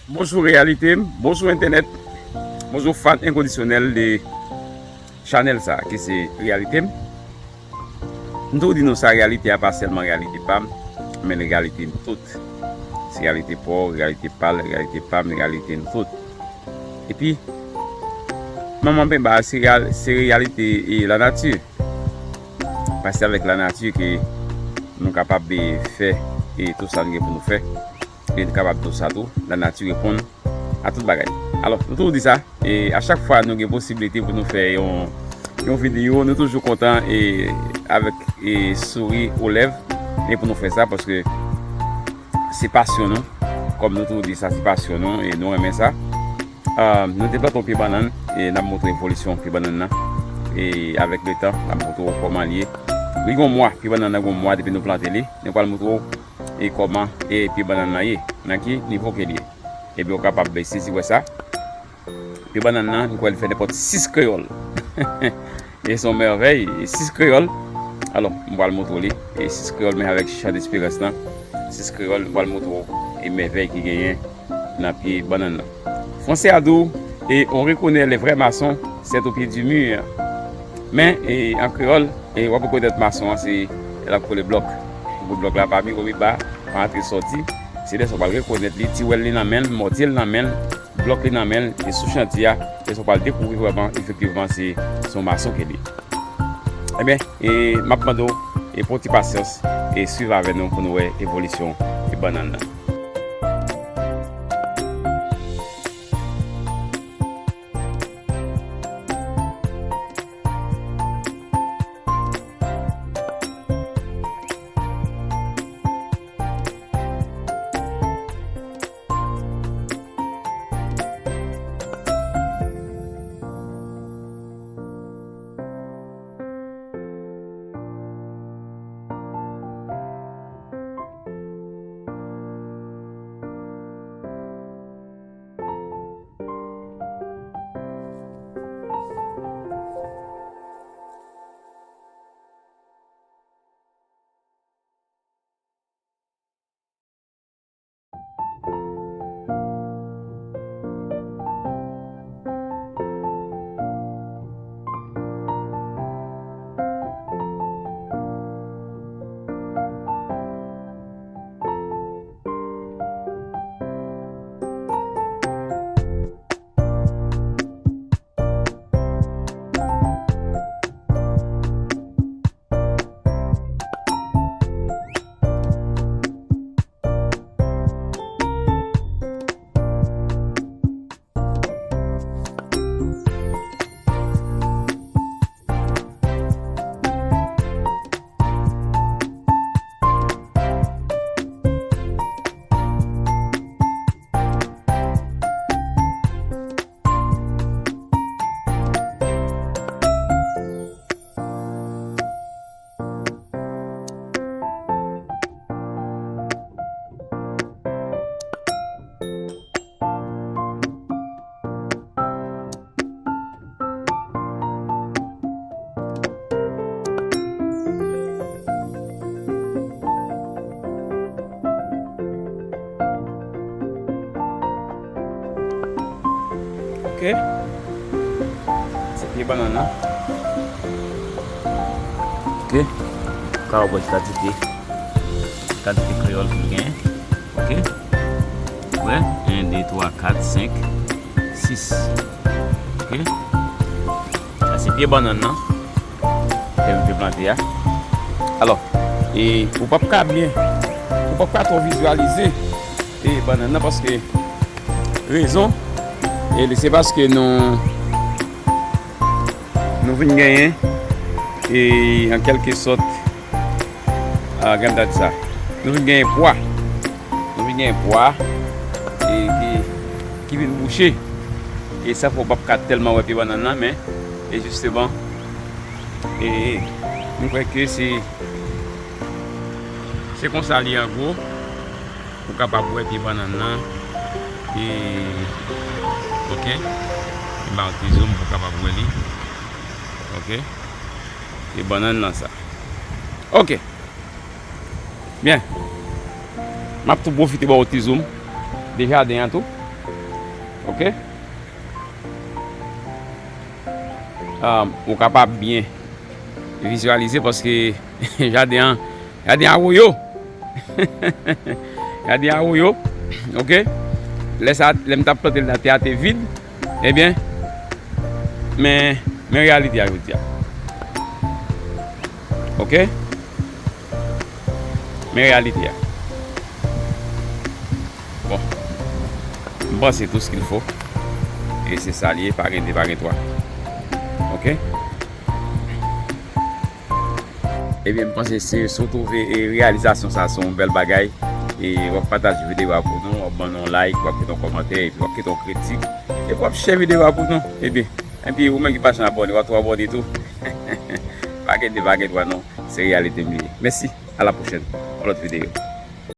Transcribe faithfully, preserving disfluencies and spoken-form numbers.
Bonjou reyalite m, bonjou entènèt, bonjou fan enkondisyonèl de chanèl sa ki se reyalite m. M toujou di nou sa, reyalite a pa sèlman reyalite pa m, men reyalite n tout. Se reyalite pa w, reyalite pa l, reyalite pa m, reyalite n tout. Epi, manman penba a, se reyal-, se reyalite e lanati. Paske avèk lanati ke nou kapab, e, fè, e, tout sa nou gen pou nou fè. E nou kapab di w sa tou, lanati reponn a tout bagay. Alò, nou toujou di sa, e a chak fwa nou gen posiblite pou nou fè yon, yon videyo, nou toujou kontan e avèk, e, souri o lèv, e pou nou fè sa, paske se pasyon nou. Kòm nou toujou di sa, se pasyon nou, e nou renmen sa. Ah, nou te plante yon pye bannann, e n ap montre evolisyon pye bannann nan. E avèk letan, n ap montre w kòman l ye. Li gon mwa, pye bannann nan gon mwa depi nou plante li. Nou pral montre w e kòman e pye bannann nan ye, nan ki nivo ke l ye. Ebyen, w kapab sezi wè sa. Pye bannann nan, m kwè l fè nenpòt sis kreyòl. E se yon mèvèy, e sis kreyòl. Alò, m pral montre w li. E sis kreyòl, men avèk chan desperans lan. Sis kreyòl, m pral montre w e mèvèy ki genyen nan pye bannann nan. Fransè a di w, e on reconnaît les vrais maçons, c'est au pied du mur. Men, e, an kreyòl, e w ap rekonèt mason an, se lè l ap kole blòk. Pou blòk la pa miwo miba, pa antre sòti, se lè sa w pral rekonèt li, tiwèl li nan men l, mòtye l nan men l, blòk li nan men l, e sou chantye a, lè sa w pral dekouvri vrèman, efektivman, se, se yon mason ke li. Ebyen, e m ap mande w, e pran ti pasyans, e swiv avè nou pou nou wè evolisyon e bannann nan. Ok. Se pye bannann nan. Ok. Ou ka wè kantite, kantite kreyòl ki genyen. Ok. Wè, en, de, twa, kat, senk, sis. Ok. Sa se pye bannann nan ke nou te plante a. Alò, e ou p ap ka byen, ou p ap ka twò vizyalize e bannann nan paske rezon, e se paske nou, nou vin genyen, e an kèlke sòt, a, gen m ta di sa, nou vin genyen pwa. Nou vin genyen pwa, e ki, ki vin bouche. E sa fè w p ap ka tèlman wè pye bannann nan, men, e jisteman, e nou kwè ke se, se konsa li an gwo. Ou kapab wè pye bannann nan. E, ok. M ba w ti zoom pou w kapab wè li. Ok. Pye bannann nan sa. Ok. Byen. M ap tou pwofite ba w ti zoom de jaden an tou. Ok? Um, ou kapab byen vizyalize paske jaden an, jaden an woyo. Jaden an woyo. Ok? Lè sa, lè m t ap plante l la, tè a te vid. Ebyen, men, men reyalite a jodi a. Ok? Men reyalite a. Bon. M panse tout ce qu'il faut. E se sa l ye, pa gen de, pa gen twa. Ok? Ebyen, m panse se, si w twouve, e, reyalizasyon sa se yon bèl bagay, e w ap pataje videyo a pou nou, w ap ban nou yon like, w ap kite yon kòmantè, epi w ap kite yon kritik, epi w ap share videyo a pou nou. Ebyen, epi ou menm ki pa janm abòne, w ap tou abòne tou. Pa gen de, pa gen twa non, se reyalite m li ye. Mèsi, a la pwochèn, yon lòt videyo.